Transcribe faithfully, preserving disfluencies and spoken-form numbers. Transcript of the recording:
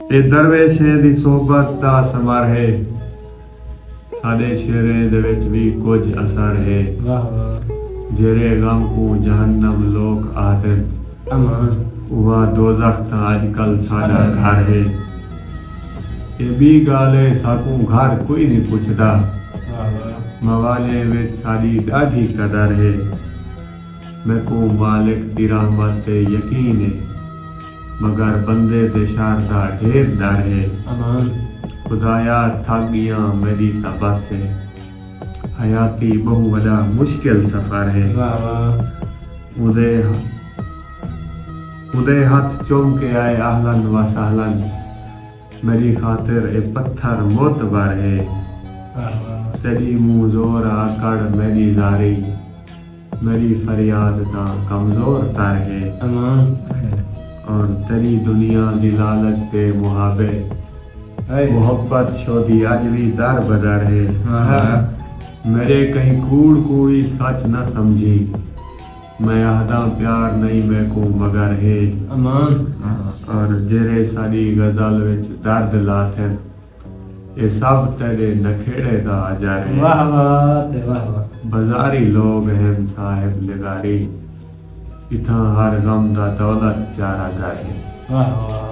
اے درویشیں دی صحبت دا ثمر ہے۔ ساݙے شعریں دے وچ وی کجھ اثر ہے۔ واہ واہ۔ جیرھے غم کوں جہنم لوک آہدن، امان۔ اوہا دوزخ تاں اڄ کل ساݙا گھر ہے۔ اے ٻی ڳالھ ہے، ساکوں گھر کوئی نی پچھدا۔ واہ واہ۔ موالیں وچ ساݙی ݙاڈھی قدر ہے۔ میکوں مالک دی رحمت تے یقین ہے، مگر بندے تے شر دا ڈھیر ݙر ہے۔ امان۔ خدایا، تھک ڳیاں، میݙی تاں بس ہے۔ حیاتی ٻہوں وݙا مشکل سفر ہے۔ واہ واہ۔ اوندے اوندے ہتھ چم کے آئے، اہلن و سہلن، میݙی خاطر اے پتھر معتبر ہے۔ واہ واہ۔ تیݙی منہ زور آکڑ میݙی زاری، میݙی فریاد تاں کمزور تر ہے۔ امان۔ اور تیݙی دنیا دی لالچ تے محابے، ہائے۔ محبت شودی اڄ وی در بدر ہے۔ واہ واہ۔ میݙے کہیں کوڑ کوں وی سچ نہ سمجھی، میں آہداں پیار نئیں میکوں مگر ہے۔ امان۔ اور جیرھے ساݙی غزل وچ درد لاتھن، اے سب تیݙے نکھیڑے دا اجر ہے۔ واہ واہ تے واہ واہ۔ بازاری لوگ ہن صاحب لغاری، اتھاں ہر غم دا دولت چارہ گر ہے۔ واہ واہ۔